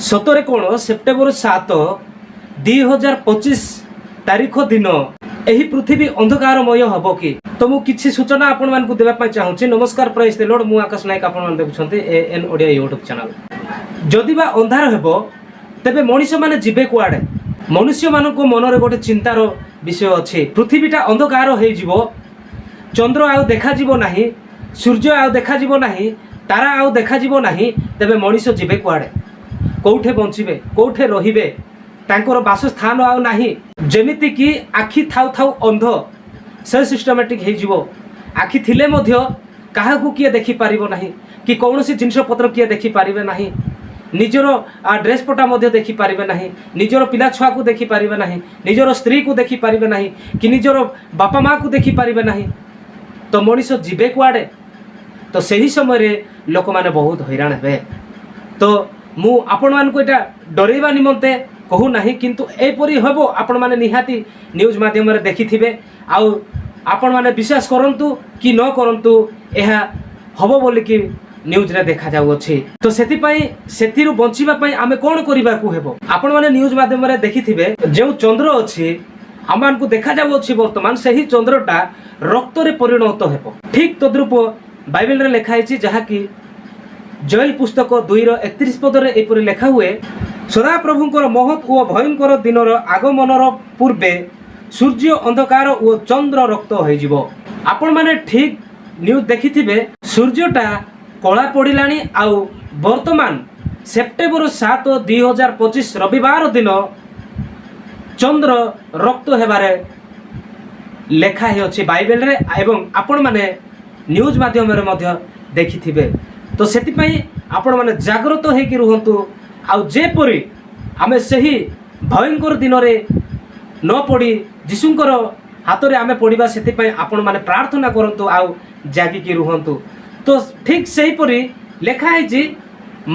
ସତରେ କ'ଣ ସେପ୍ଟେମ୍ବର 7, 2025 ତାରିଖ ଦିନ ଏହି ପୃଥିବୀ ଅନ୍ଧକାରମୟ ହେବ କି? ତ ମୁଁ କିଛି ସୂଚନା ଆପଣମାନଙ୍କୁ ଦେବା ପାଇଁ ଚାହୁଁଛି। ନମସ୍କାର, ପ୍ରେଜ୍ ଦ ଲର୍ଡ। ମୁଁ ଆକାଶ ନାୟକ, ଆପଣମାନେ ଦେଖୁଛନ୍ତି A N Odia YouTube channel. ଯଦି ବା ଅନ୍ଧାର ହେବ, ତେବେ ମଣିଷମାନେ ଯିବେ କୁଆଡ଼େ? ମନୁଷ୍ୟମାନଙ୍କ ମନରେ ଗୋଟେ ଚିନ୍ତାର ବିଷୟ ଅଛି। ପୃଥିବୀଟା ଅନ୍ଧକାର ହେଇଯିବ, ଚନ୍ଦ୍ର ଆଉ ଦେଖାଯିବ ନାହିଁ, ସୂର୍ଯ୍ୟ ଆଉ ଦେଖାଯିବ ନାହିଁ, ତାରା ଆଉ ଦେଖାଯିବ ନାହିଁ, ତେବେ ମଣିଷ ଯିବେ କୁଆଡ଼େ? କୋଉଠି ବଞ୍ଚିବେ? କୋଉଠି ରହିବେ? ତାଙ୍କର ବାସସ୍ଥାନ ଆଉ ନାହିଁ। ଯେମିତିକି ଆଖି ଥାଉ ଥାଉ ଅନ୍ଧ, ସେ ସିଷ୍ଟମେଟିକ୍ ହେଇଯିବ। ଆଖି ଥିଲେ ମଧ୍ୟ କାହାକୁ କିଏ ଦେଖିପାରିବ ନାହିଁ କି କୌଣସି ଜିନିଷପତ୍ର କିଏ ଦେଖିପାରିବେ ନାହିଁ। ନିଜର ଡ୍ରେସ୍ ପଟା ମଧ୍ୟ ଦେଖିପାରିବେ ନାହିଁ, ନିଜର ପିଲା ଛୁଆକୁ ଦେଖିପାରିବେ ନାହିଁ, ନିଜର ସ୍ତ୍ରୀକୁ ଦେଖିପାରିବେ ନାହିଁ କି ନିଜର ବାପା ମାଆକୁ ଦେଖିପାରିବେ ନାହିଁ। ତ ମଣିଷ ଯିବେ କୁଆଡ଼େ? ତ ସେହି ସମୟରେ ଲୋକମାନେ ବହୁତ ହଇରାଣ ହେବେ। ତ ମୁଁ ଆପଣମାନଙ୍କୁ ଏଇଟା ଡରେଇବା ନିମନ୍ତେ କହୁନାହିଁ, କିନ୍ତୁ ଏପରି ହେବ। ଆପଣମାନେ ନିହାତି ନ୍ୟୁଜ୍ ମାଧ୍ୟମରେ ଦେଖିଥିବେ ଆଉ ଆପଣମାନେ ବିଶ୍ୱାସ କରନ୍ତୁ କି ନ କରନ୍ତୁ, ଏହା ହେବ ବୋଲିକି ନ୍ୟୁଜ୍ରେ ଦେଖାଯାଉଅଛି। ତ ସେଥିପାଇଁ ସେଥିରୁ ବଞ୍ଚିବା ପାଇଁ ଆମେ କ'ଣ କରିବାକୁ ହେବ? ଆପଣମାନେ ନ୍ୟୁଜ୍ ମାଧ୍ୟମରେ ଦେଖିଥିବେ, ଯେଉଁ ଚନ୍ଦ୍ର ଅଛି, ଆମମାନଙ୍କୁ ଦେଖାଯାଉଅଛି ବର୍ତ୍ତମାନ, ସେହି ଚନ୍ଦ୍ରଟା ରକ୍ତରେ ପରିଣତ ହେବ। ଠିକ୍ ତଦ୍ରୂପ ବାଇବେଲରେ ଲେଖା ହେଇଛି, ଯାହାକି ଯୋୟେଲ ପୁସ୍ତକ 2ର 31 ପଦରେ ଏପରି ଲେଖା ହୁଏ, "ସଦାପ୍ରଭୁଙ୍କର ମହତ୍ ଓ ଭୟଙ୍କର ଦିନର ଆଗମନର ପୂର୍ବେ ସୂର୍ଯ୍ୟ ଅନ୍ଧକାର ଓ ଚନ୍ଦ୍ର ରକ୍ତ ହୋଇଯିବ।" ଆପଣମାନେ ଠିକ୍ ନ୍ୟୁଜ୍ ଦେଖିଥିବେ, ସୂର୍ଯ୍ୟଟା କଳା ପଡ଼ିଲାଣି ଆଉ ବର୍ତ୍ତମାନ ସେପ୍ଟେମ୍ବର 7, 2025 ରବିବାର ଦିନ ଚନ୍ଦ୍ର ରକ୍ତ ହେବାରେ ଲେଖା ହେଇଅଛି ବାଇବେଲରେ ଏବଂ ଆପଣମାନେ ନ୍ୟୁଜ୍ ମାଧ୍ୟମରେ ମଧ୍ୟ ଦେଖିଥିବେ। ତ ସେଥିପାଇଁ ଆପଣମାନେ ଜାଗ୍ରତ ହେଇକି ରୁହନ୍ତୁ ଆଉ ଯେପରି ଆମେ ସେହି ଭୟଙ୍କର ଦିନରେ ନ ପଡ଼ି ଯୀଶୁଙ୍କର ହାତରେ ଆମେ ପଡ଼ିବା, ସେଥିପାଇଁ ଆପଣମାନେ ପ୍ରାର୍ଥନା କରନ୍ତୁ ଆଉ ଜାଗିକି ରୁହନ୍ତୁ। ତ ଠିକ୍ ସେହିପରି ଲେଖା ହେଇଛି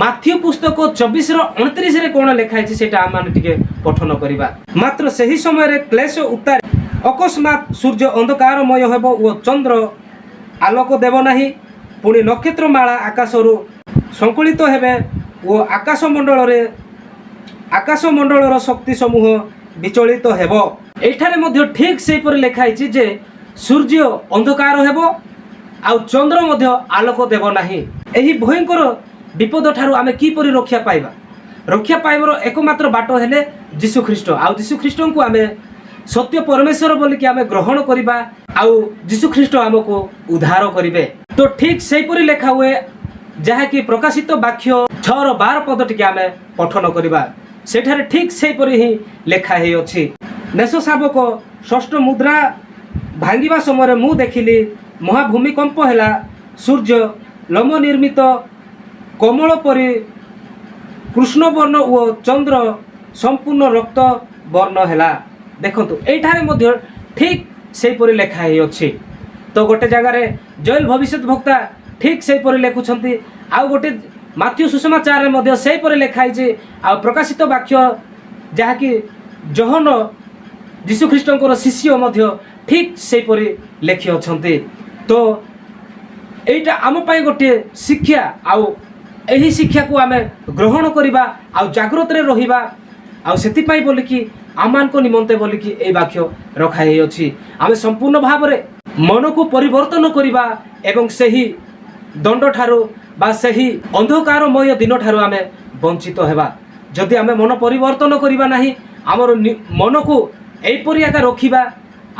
ମାଥ୍ୟୁ ପୁସ୍ତକ 24ର 29ରେ। କ'ଣ ଲେଖା ହେଇଛି, ସେଇଟା ଆମେମାନେ ଟିକେ ପଠନ କରିବା। "ମାତ୍ର ସେହି ସମୟରେ କ୍ଲେଶ ଉତ୍ତାରେ ଅକସ୍ମାତ୍ ସୂର୍ଯ୍ୟ ଅନ୍ଧକାରମୟ ହେବ ଓ ଚନ୍ଦ୍ର ଆଲୋକ ଦେବ ନାହିଁ। ପୁଣି ନକ୍ଷତ୍ରମାଳା ଆକାଶରୁ ସ୍ଖଳିତ ହେବେ ଓ ଆକାଶମଣ୍ଡଳର ଶକ୍ତି ସମୂହ ବିଚଳିତ ହେବ।" ଏଠାରେ ମଧ୍ୟ ଠିକ୍ ସେହିପରି ଲେଖା ହେଇଛି ଯେ ସୂର୍ଯ୍ୟ ଅନ୍ଧକାର ହେବ ଆଉ ଚନ୍ଦ୍ର ମଧ୍ୟ ଆଲୋକ ଦେବ ନାହିଁ। ଏହି ଭୟଙ୍କର ବିପଦ ଠାରୁ ଆମେ କିପରି ରକ୍ଷା ପାଇବା? ରକ୍ଷା ପାଇବାର ଏକମାତ୍ର ବାଟ ହେଲେ ଯୀଶୁ ଖ୍ରୀଷ୍ଟ। ଆଉ ଯୀଶୁ ଖ୍ରୀଷ୍ଟଙ୍କୁ ଆମେ ସତ୍ୟ ପରମେଶ୍ୱର ବୋଲିକି ଆମେ ଗ୍ରହଣ କରିବା ଆଉ ଯୀଶୁ ଖ୍ରୀଷ୍ଟ ଆମକୁ ଉଦ୍ଧାର କରିବେ। ତ ଠିକ୍ ସେହିପରି ଲେଖା ହୁଏ, ଯାହାକି ପ୍ରକାଶିତ ବାକ୍ୟ 6ର 12 ପଦ ଟିକେ ଆମେ ପଠନ କରିବା। ସେଠାରେ ଠିକ୍ ସେହିପରି ହିଁ ଲେଖା ହେଇଅଛି, "ମେଷ ଶାବକ ଷଷ୍ଠ ମୁଦ୍ରା ଭାଙ୍ଗିବା ସମୟରେ ମୁଁ ଦେଖିଲି, ମହାଭୂମିକମ୍ପ ହେଲା। ସୂର୍ଯ୍ୟ ଲୋମ ନିର୍ମିତ କମ୍ବଳ ପରି କୃଷ୍ଣବର୍ଣ୍ଣ ଓ ଚନ୍ଦ୍ର ସମ୍ପୂର୍ଣ୍ଣ ରକ୍ତ ବର୍ଣ୍ଣ ହେଲା।" ଦେଖନ୍ତୁ, ଏଇଠାରେ ମଧ୍ୟ ଠିକ୍ ସେହିପରି ଲେଖା ହେଇଅଛି। ତ ଗୋଟେ ଜାଗାରେ ଯୋୟେଲ ଭବିଷ୍ୟତ ବକ୍ତା ଠିକ୍ ସେହିପରି ଲେଖୁଛନ୍ତି, ଆଉ ଗୋଟେ ମାଥ୍ୟୁ ସୁସମାଚାରରେ ମଧ୍ୟ ସେହିପରି ଲେଖା ହେଇଛି, ଆଉ ପ୍ରକାଶିତ ବାକ୍ୟ ଯାହାକି ଯୋହନ ଯୀଶୁଖ୍ରୀଷ୍ଟଙ୍କର ଶିଷ୍ୟ ମଧ୍ୟ ଠିକ୍ ସେହିପରି ଲେଖିଅଛନ୍ତି। ତ ଏଇଟା ଆମ ପାଇଁ ଗୋଟିଏ ଶିକ୍ଷା ଆଉ ଏହି ଶିକ୍ଷାକୁ ଆମେ ଗ୍ରହଣ କରିବା ଆଉ ଜାଗ୍ରତରେ ରହିବା। ଆଉ ସେଥିପାଇଁ ବୋଲିକି, ଆମମାନଙ୍କ ନିମନ୍ତେ ବୋଲିକି ଏଇ ବାକ୍ୟ ରଖା ହେଇଅଛି। ଆମେ ସମ୍ପୂର୍ଣ୍ଣ ଭାବରେ ମନକୁ ପରିବର୍ତ୍ତନ କରିବା ଏବଂ ସେହି ଦଣ୍ଡଠାରୁ ବା ସେହି ଅନ୍ଧକାରମୟ ଦିନଠାରୁ ଆମେ ବଞ୍ଚିତ ହେବା। ଯଦି ଆମେ ମନ ପରିବର୍ତ୍ତନ କରିବା ନାହିଁ, ଆମର ମନକୁ ଏହିପରି ଏକା ରଖିବା,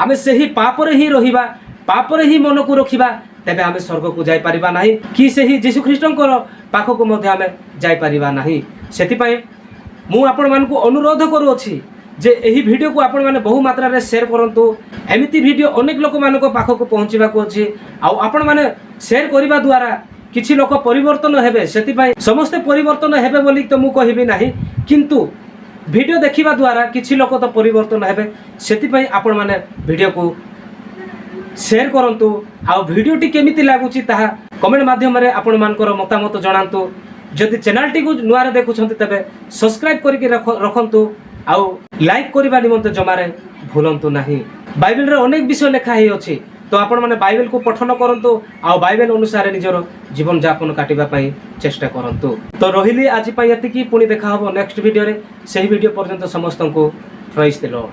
ଆମେ ସେହି ପାପରେ ହିଁ ରହିବା, ପାପରେ ହିଁ ମନକୁ ରଖିବା, ତେବେ ଆମେ ସ୍ୱର୍ଗକୁ ଯାଇପାରିବା ନାହିଁ କି ସେହି ଯୀଶୁଖ୍ରୀଷ୍ଟଙ୍କର ପାଖକୁ ମଧ୍ୟ ଆମେ ଯାଇପାରିବା ନାହିଁ। ସେଥିପାଇଁ ମୁଁ ଆପଣମାନଙ୍କୁ ଅନୁରୋଧ କରୁଅଛି ଯେ ଏହି ଭିଡ଼ିଓକୁ ଆପଣମାନେ ବହୁ ମାତ୍ରାରେ ସେୟାର କରନ୍ତୁ। ଏମିତି ଭିଡ଼ିଓ ଅନେକ ଲୋକମାନଙ୍କ ପାଖକୁ ପହଞ୍ଚିବାକୁ ଅଛି ଆଉ ଆପଣମାନେ ସେୟାର କରିବା ଦ୍ୱାରା କିଛି ଲୋକ ପରିବର୍ତ୍ତନ ହେବେ। ସେଥିପାଇଁ ସମସ୍ତେ ପରିବର୍ତ୍ତନ ହେବେ ବୋଲି ତ ମୁଁ କହିବି ନାହିଁ, କିନ୍ତୁ ଭିଡ଼ିଓ ଦେଖିବା ଦ୍ୱାରା କିଛି ଲୋକ ତ ପରିବର୍ତ୍ତନ ହେବେ। ସେଥିପାଇଁ ଆପଣମାନେ ଭିଡ଼ିଓକୁ ସେୟାର କରନ୍ତୁ ଆଉ ଭିଡ଼ିଓଟି କେମିତି ଲାଗୁଛି, ତାହା କମେଣ୍ଟ ମାଧ୍ୟମରେ ଆପଣମାନଙ୍କର ମତାମତ ଜଣାନ୍ତୁ। ଯଦି ଚ୍ୟାନେଲଟିକୁ ନୂଆରେ ଦେଖୁଛନ୍ତି, ତେବେ ସବସ୍କ୍ରାଇବ୍ କରିକି ରଖନ୍ତୁ ଆଉ ଲାଇକ୍ କରିବା ନିମନ୍ତେ ଜମାରେ ଭୁଲନ୍ତୁ ନାହିଁ। ବାଇବେଲରେ ଅନେକ ବିଷୟ ଲେଖା ହେଇଅଛି। ତ ଆପଣମାନେ ବାଇବେଲକୁ ପଠନ କରନ୍ତୁ ଆଉ ବାଇବେଲ ଅନୁସାରେ ନିଜର ଜୀବନଯାପନ କାଟିବା ପାଇଁ ଚେଷ୍ଟା କରନ୍ତୁ। ତ ରହିଲି, ଆଜି ପାଇଁ ଏତିକି। ପୁଣି ଦେଖା ହେବ ନେକ୍ସଟ ଭିଡ଼ିଓରେ। ସେହି ଭିଡ଼ିଓ ପର୍ଯ୍ୟନ୍ତ ସମସ୍ତଙ୍କୁ ପ୍ରେଜ୍ ଦ ଲର୍ଡ।